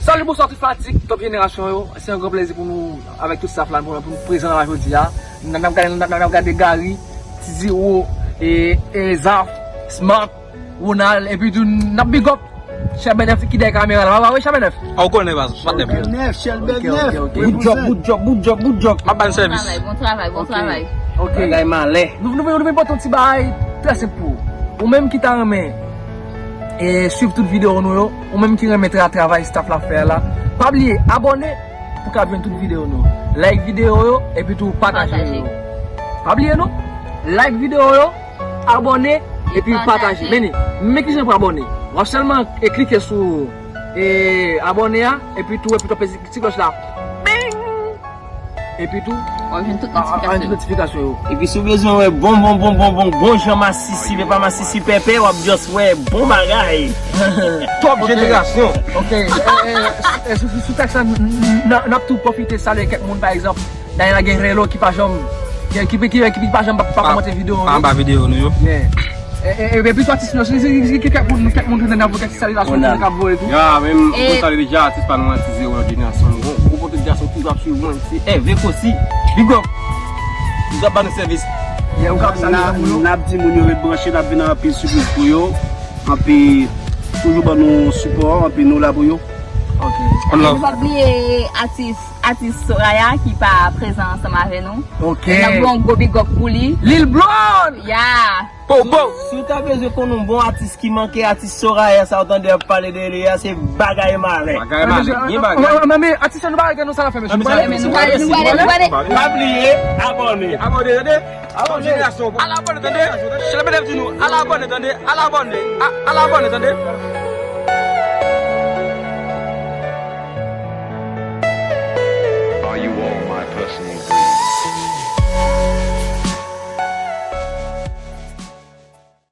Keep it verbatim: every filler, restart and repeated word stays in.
Salut, bonsoir tout fanatik Top Génération yo. Se yon gran plezi pou nou, avèk tout staff la, pou, pou nou prezan la jodi a. N ap gade, n ap, n ap gade Gary, Ti Zero, e, e Zaf, Smart, Ronald, epi tou n ap big up Chèbè Nèf ki dèyè kamera la. Pa vre, Chèbè Nèf? A, ou konnen, baz, patnè m. Nèf, Chèbè Nèf. Ok, ok, ok. Good job, good job, good job, good job. M ap ba n sèvis. Bon travay, bon travay, bon travay. Ok. Bagay malè. Nou, nou, nou vin pote yon ti bagay trè senp pou ou. Ou menm ki ta renmen e swiv tout videyo nou yo, ou menm ki renmen tra-, travay staff la fè a la, pa bliye abòne pou ka jwenn tout videyo nou. Like videyo yo, epi tou pataje yo. Pataje. Pa bliye non, like videyo yo, abòne, epi pataje. Epi pataje. Men, men kijan pou abòne? W ap sèlman e klike sou e abòne a, epi tou, epi tou peze ti klòch la. Bing! Epi tou, w ap jwenn tout a, a, a, notifikasyon yo. Epi si w bezwen wè bon, bon, bon, bon, bon, bon jan masisi, men pa masisi pèpè, w ap just wè bon bagay. Top Génération. Ok, e, e, e, sou, sou, sou tèks la, n, n, n, n ap tou pwofite salye kèk moun, pa egzanp, Daniela Guerrero ki pa janm, ki, ki, ki, ki pa janm pa, pa kòmante videyo nou. Pa anba videyo nou yo. Yeah. E, e, e, epi tou atis nou, si, si, si, si, kèk moun, kèk moun ki nan kèk ti salye la sou moun k ap voye tou. Ya, men m konn salye deja atis pa nou an, Ti Zero nan Jenerasyon nou. Gwo pote dja sou toujou ap swiv mwen, se Hervé Cossy. Big up. Nou ap ba nou sèvis. Yeah, ou ka ap salye moun yo. N ap di moun yo ret branche, n ap vin ak anpil sipriz pou yo. Anpi toujou ban nou sipò, anpi nou la pou yo. Ok. One love. Nou pa bliye atis, atis Soraya ki pa prezan ansanm avè nou. Ok. N ap voye yon gwo big up pou li. Lil Blonde! Ya. Popo! Si w ta bezwen konn yon bon atis ki manke, atis Soraya sa w tande ap pale de li a, se bagay malè. Bagay malè, byen bagay. Men, men, men, atis yo nou pa rete nou sa n ap fè, mesye. Men nou prale, nou prale, nou prale, nou prale. Pa bliye, abòne. Abòne, tande? Abòne. Jenerasyon. Al abòne, tande? Chèlbè Nèf di nou, al abòne, tande? Al abòne. A, al abòne, tande? Are you all my personal